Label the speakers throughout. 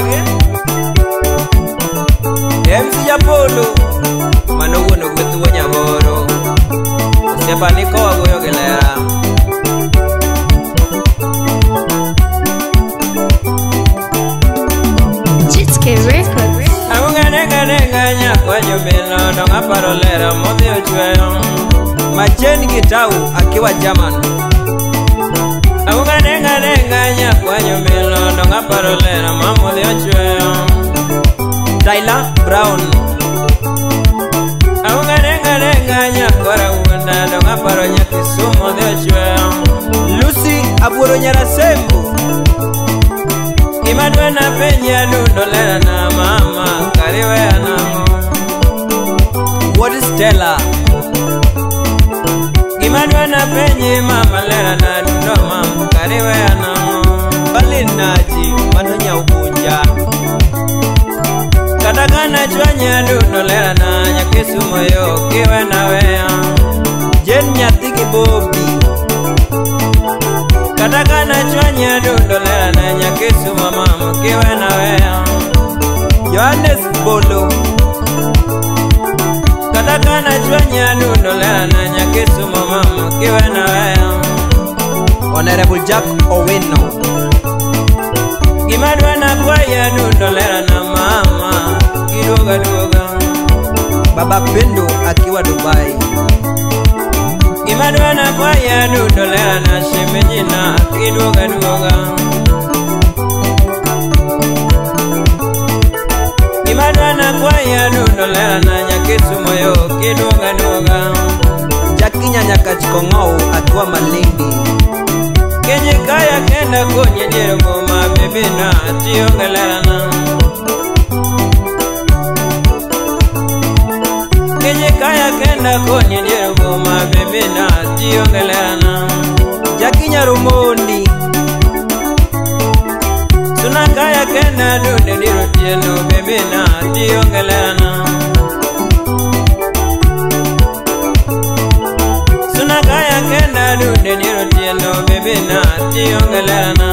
Speaker 1: Mage MC Japolo mano wuon ogweth wuo Nyaboro. Osiepa ni kowa goyo gi lera.
Speaker 2: Jitske Records.
Speaker 1: Ang'ane nyakwa jobilo dong aparo lera modhi ochweyo. Machen Gitau akiwa German. Ang'ane nyakwa jobilo dong aparo lera mamodhi ochweyo. Tyler Brown. Ang'ane nyakwa rawunda dong aparo nyakisumo dhi ochweyo. Lucy Abuoro Nyarasembo. Gima dwa na penja dundo lera na mama kariwe anamo. What is Stella? Gima dwa na penji mama lera na dundo mama kariwe anamo. Balinaji mano nyaubunja. Kata kana chwanya dundo lera na nyakisumo yo kiwe na wea. Jen nyathigi Bobby. Kata kana chwanya dundo lera na nyakisumo mama kiwe na wea. Johannes Bolo. Kata kana chwanya dundo lera na nyakisumo mama kiwe na wea. Honorable Jack Owino. Gima dwa na kwaya dundo lera na mama kiduoga duoga. Baba Pendo akiwa Dubai. Gima dwa na kwaya dundo lera na shemejina kiduoga duoga. Gima dwa na kwaya dundo lera na nyakisumo yo kiduoga duoga. Jackie Nyanyakach Kong'ou akiwa Malindi. Kenye kaya kenda konye dier boma bebe na tionge lera na. Kenye kaya kenda konye dier boma bebe na tionge lera na. Jackie Nyarumondi. Suna kaya kenda dunde dier otieno bebe na tionge lera na. Suna kaya kenda dunde dier otieno bebe na tionge lera na.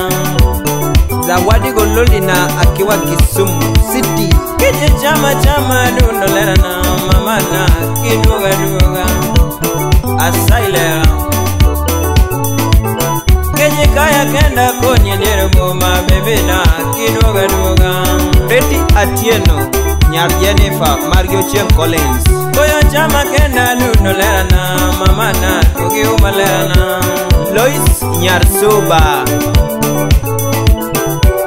Speaker 1: Zawadi Gololina akiwa Kisumu City. Kije chama chama dundo lera na mama na kiduoga duoga. Asailera. Kenye kaya kenda konye dier boma bebe na kiduoga duoga. Betty Atieno nyar Jennifer Mario Chieng Collins. Koyo chama kenda dundo lera na mama na tugiuma lera na. Lois nyar Soba.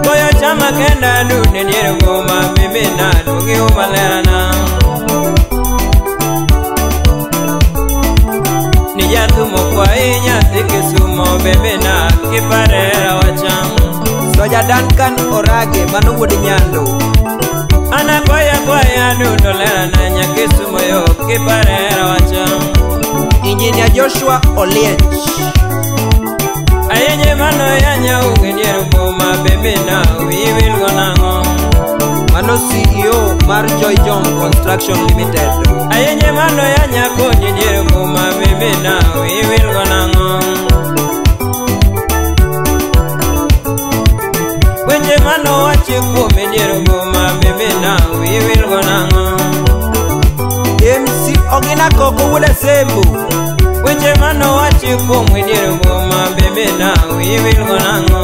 Speaker 1: Koyo chama kenda dunde dier boma bebe na tugiuma lera na. Ni jathumo kwa nyathi Kisumo bebe na kiparera wacham. Soja Duncan Orage mano wuod Nyando. Ana kwaya kwaya dundo lera na nyakisumo yo kiparera wacham. Engineer Joshua Oliech. Ayenye mano yanya uge dier boma bebe na wiwil go nang'o. Mano CEO mar Joy John Construction Limited. Ayenye mano yanya konyi dier boma bebe na wiwil go nang'o. Weche mano wachi kuome dier boma bebe na wiwil go nang'o. MC Ogina Koko wuod Asembo. Weche mano wachi kuome dier boma bebe na wiwil go nang'o.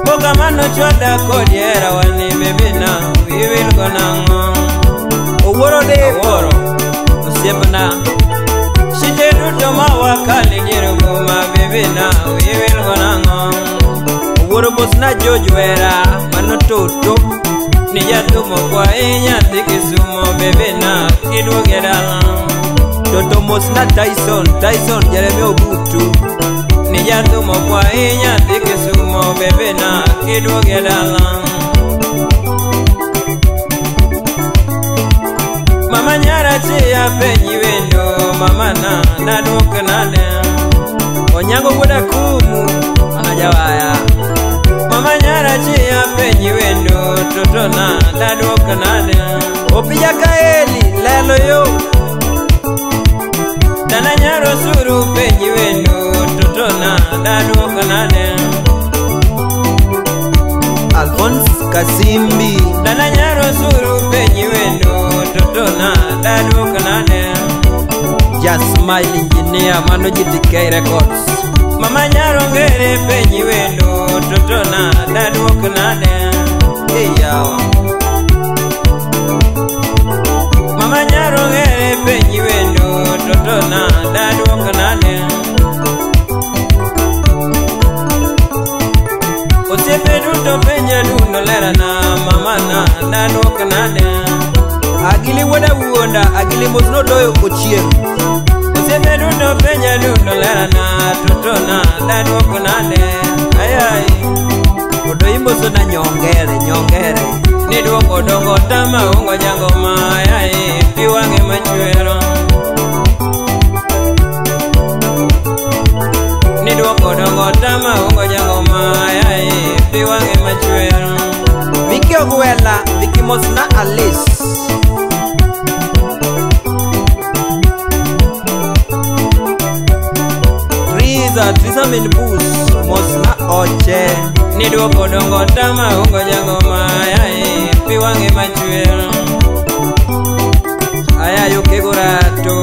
Speaker 1: Boka mano chwada kodi hera wani bebe na wiwil go nang'o. Owuoro Devo. Owuoro osiepna. Shite duto ma wakale dier boma bebe na wiwil go nang'o. Owuoro mosna George Wera mano toto. Ni jathumo kwa nyathi Kisumo bebe na kiduoge dala. Toto mosna Tyson, Tyson Jeremy Ogutu. Ni jathumo kwa nyathi Kisumo bebe na kiduoge dala. Mama nyara chia penyi wendo mama na naduok nade. Onyango wuod Akumu anajawaya. Mama nyara chia penyi wendo toto na naduok nade. Opija Kaeli lelo yo. Dana nyaro suru penyi wendo toto na naduok nade.
Speaker 3: Alphonse Kasimbi.
Speaker 1: Dana nyaro suru penyi wendo totona daduok nade.
Speaker 3: Just Smile Engineer mano GTK Records.
Speaker 1: Mama nyaro ngere penyi wendo totona daduok nade.
Speaker 3: Eyawa.
Speaker 1: Mama nyaro ngere penyi wendo totona daduok nade. Osiepe duto penja dundo lerana mama na daduok nade.
Speaker 3: Agili wuoda wuonda, agili mos nodoyo ochieng'.
Speaker 1: Osiepe duto penja dundo lerana totona daduok nade. Ayai.
Speaker 3: Odoyi moso na nyongere, nyongere.
Speaker 1: Ni duoko dongo tama ungo jangoma ayai pi wang'e machwero. Ni duoko dongo tama ungo jangoma ayai pi wang'e machwero.
Speaker 3: Viki Ogwela, Viki mosna Alice. Triza, Triza min bus, mosna oche.
Speaker 1: Ni duoko dongo tama ungo jangoma ayai pi wang'e machwero. Ayayo kegorato.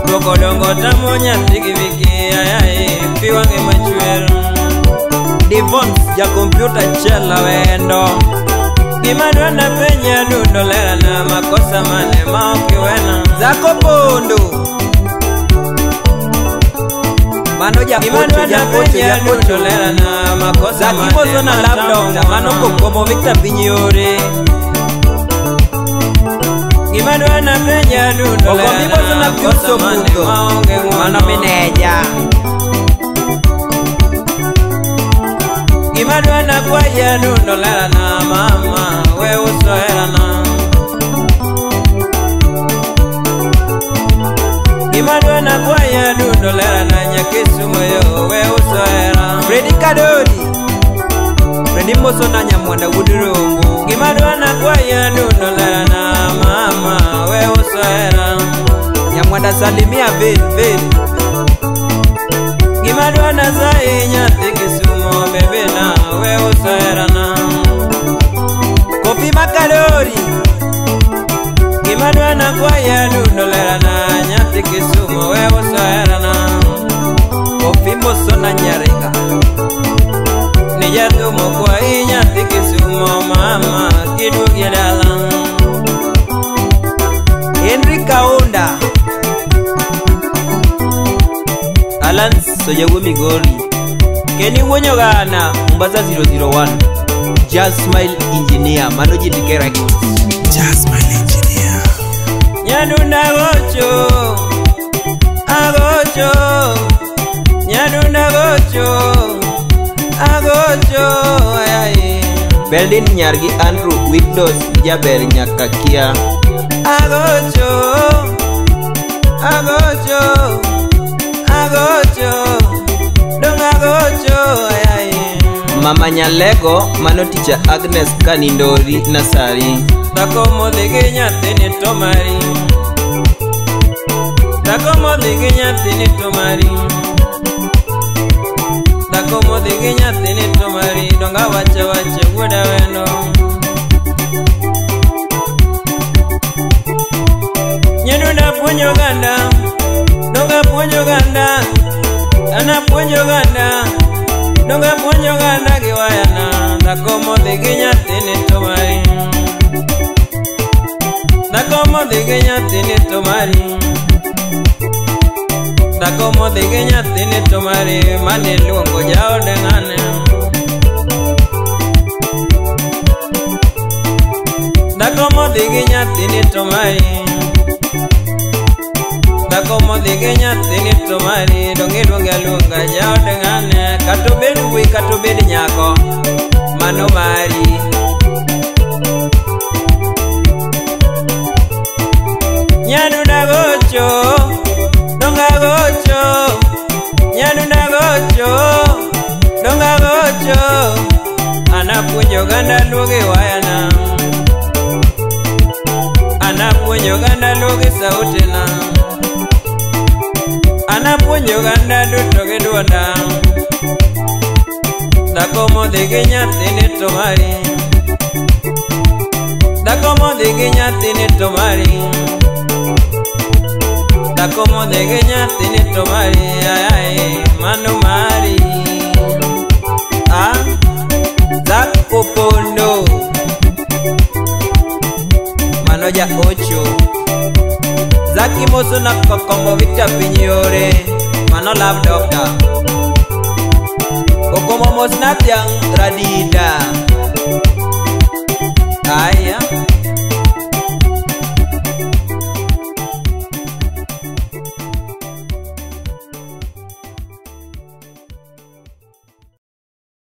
Speaker 1: Duoko dongo tamo nyathi gi Viki ayai pi wang'e machwero.
Speaker 3: Devons ja kompyuta chela wendo.
Speaker 1: Gima dwanda penja dundo lerana makosa mane ma ok iwena.
Speaker 3: Zako Pondo. Mano
Speaker 1: Gima
Speaker 3: jakocho,
Speaker 1: dwanda
Speaker 3: jakocho,
Speaker 1: penja
Speaker 3: jakocho.
Speaker 1: dundo lerana makosa
Speaker 3: Zaki
Speaker 1: mane
Speaker 3: moso na
Speaker 1: ma
Speaker 3: love
Speaker 1: tamo
Speaker 3: doctor, mano kokomo Victor Pinyore.
Speaker 1: Gima dwanda penja dundo
Speaker 3: Okomi moso
Speaker 1: lerana
Speaker 3: na
Speaker 1: makosa
Speaker 3: Piuso
Speaker 1: mane
Speaker 3: Mudho.
Speaker 1: maonge
Speaker 3: Mano
Speaker 1: ng'uono.
Speaker 3: meneja.
Speaker 1: Gima dwanda kwaya dundo lerana mama we uso herana. Gima dwanda kwaya dundo lerana nyakisumo yo we uso hera.
Speaker 3: Freddy Kadodi. Freddy moso na Nyamwanda wuod Rombo.
Speaker 1: Gima dwanda kwaya dundo lerana mama we uso hera.
Speaker 3: Nyamwanda salimia Vel, Vel.
Speaker 1: Gima dwanda sai nyathi Kisumo bebena we uso herana.
Speaker 3: Kofi Makadori.
Speaker 1: Gima dwanda kwaya dundo lerana nyathi Kisumo we uso herana.
Speaker 3: Kofi moso na Nyarika.
Speaker 1: Ni jathumo kwayi nyathi Kisumo mama kiduogi e dala.
Speaker 3: Henry Kaunda. Alan Sojawu Migori. Kenny Wuonyogana Mombasa 001. Just Smile Engineer mano GTK Records.
Speaker 4: Just Smile Engineer.
Speaker 1: Nyadunda gocho, agocho, nyadunda gocho, agocho, ayai.
Speaker 3: Beldin Nyargi Andrew Windows Jaber Nyakakia.
Speaker 1: Agocho, agocho, agocho, dong agocho, ayai.
Speaker 3: Mama Nyalego mano ticha Agnes Kanindori Nasari.
Speaker 1: Dhako modhi gi nyathini to mari. Dhako modhi gi nyathini to mari. Dhako modhi gi nyathini to mari. Dong awacho wacho wuoda wendo. Nyadunda puonjo oganda, dong apuonjo oganda, an apuonjo oganda, dong apuonjo oganda gi wayana. Dhako modhi gi nyathini to mari. Dhako modhi gi nyathini to mari. Dhako modhi gi nyathini to mari. Mane luongo jaode ng'ane. Dhako modhi gi nyathini to mari. Dhako modhi gi nyathini to mari. Dong iluonge aluonga jaode ng'ane.
Speaker 3: Kata obed wuoyi kata obed nyako, mano mari.
Speaker 1: Nyadunda gocho, dong agocho, nyadunda gocho, dong agocho. An apuonjo oganda luo gi wayana. An apuonjo oganda luo gi sautina. An apuonjo oganda duto gi duonda. Dhako modhi modhi gi nyathini to mari. Dhako modhi gi nyathini to mari. Dhako modhi gi nyathini to mari. Ay, mano mari. Ah, Zak Opondo. Mano ja ocho. Zaki moso na kokombo Victor piny yore. Mano love doctor. Okomo mos na dhiang' radida. Aya.